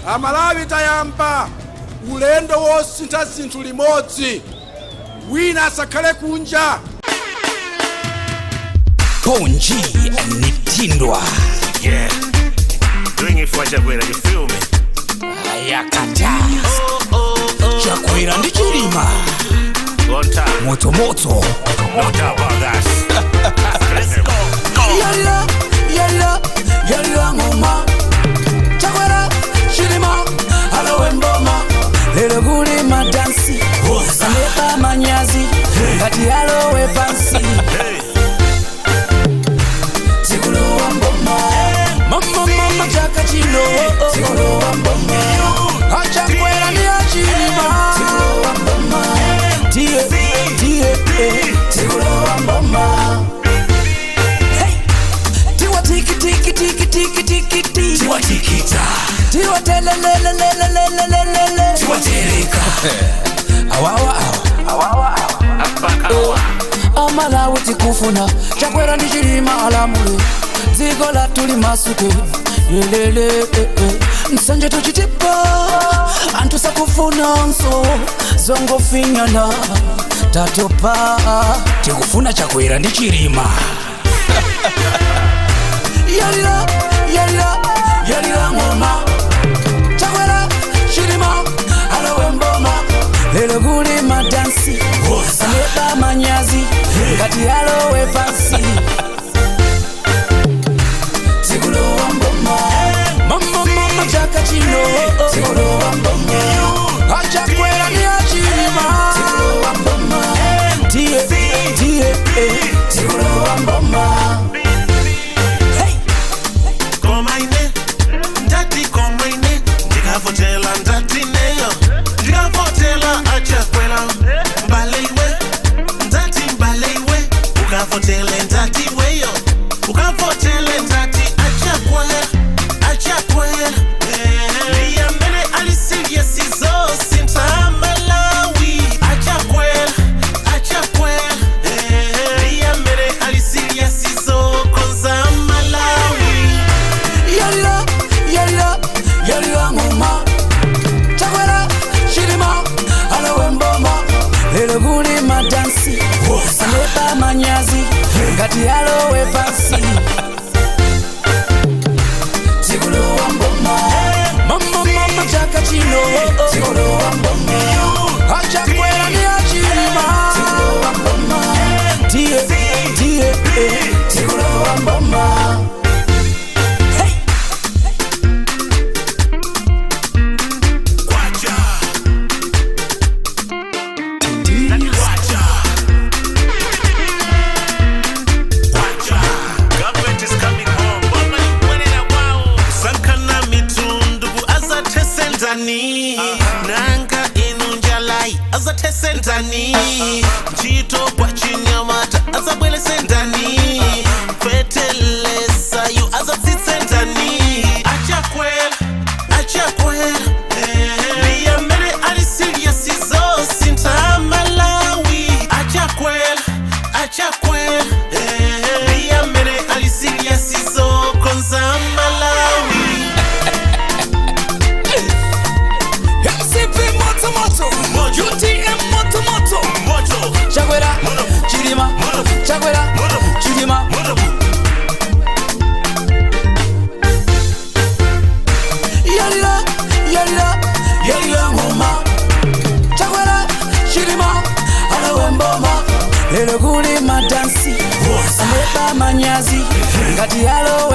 Amalawi, tayamba ulendo wosintha zinthu limodzi, wina asakhale kunja. Ponji and Tindwa. Yeah. Doing it for Chakwera, you feel me? Ayakata. Chakwera ndi Chilima. One time. Moto moto. No doubt about that. Let's go. Go. Yalla, yalla, yalla ngoma. Chakwera, Chilima, alowe mboma. Lero kuli madansi. Anepa manyazi. Ngati alowe pansi. Hey. Tikulowa mboma. Mama mama chaka chino. Tikulowa mboma. Achakwera ndi achilima. Tikulowa mboma. Tiye, tiye, eh. Tikulowa mboma. Hey. Tiwa tiki tiki tiki tiki tiki tiki. Tiwa tikita. Tiwa telelelelelelelelele. Tiwa tereka. Awawa awa. Apakawa. Amalawi tikufuna Chakwera ndi Chilima alamule dziko lathu limasuke lelele eh, eh. Nsanje to Chitipa anthu sakufunanso zongofinyana, tatopa. Tikufuna Chakwera ndi Chilima. Yalira, yalira, yalira ngoma. Chakwera, Chilima alowe mboma. Lero kuli madansi, anepa manyazi ngati alowe pansi. Tikulowa mboma. Mama mama chaka chino. Tikulowa mboma. Achakwera ndi achilima. Tikulowa mboma. Tiye, tiye, eh. Tikulowa mboma. Hey! Komaine, ndati komaine, ndikavotela ndati neyo, ndikavotela achakwera, mbaleiwe, ndati mbaleiwe, ukavotele ndati weyo, ukavotele ndati achakwera, achakwera, ndiyamene ali serious izosintha Malawi, achakwera, achakwera, ndiyamene ali serious izokonza Malawi. Yalira, yalira, yalira ngoma. Chakwera, Chilima alowe mboma. Lero kuli madansi, anepa manyazi ngati alowe pansi. Tikulowa mboma. Mama mama chaka chino. Tikulowa mboma. Achakwera ndi achilima. Tikulowa mboma. Tiye, tiye, eh. Tikulowa mboma. Hey! Kwacha. Kwacha. Kwacha. Government is coming home. Boma ikwenera kwao. Sankana mitundu azathesendani nanga inu njalai azathesendani ntchito kwa chinyamata azabwelesendani fetelezayo azatsitsendani achakwera, achakwera ndiyamene ali serious izosintha Malawi, achakwera, achakwera ndiyamene ali serious izokonza Malawi. MCP moto moto. Moto. UTM moto moto. Moto. Chakwera, Moto. Chilima. Moto. Chakwera, Moto. Chilima. Moto. Yalira, yalira, yalira ngoma. Chakwera, Chilima alowe mboma. Lero kuli madansi, anepa manyazi ngati alowe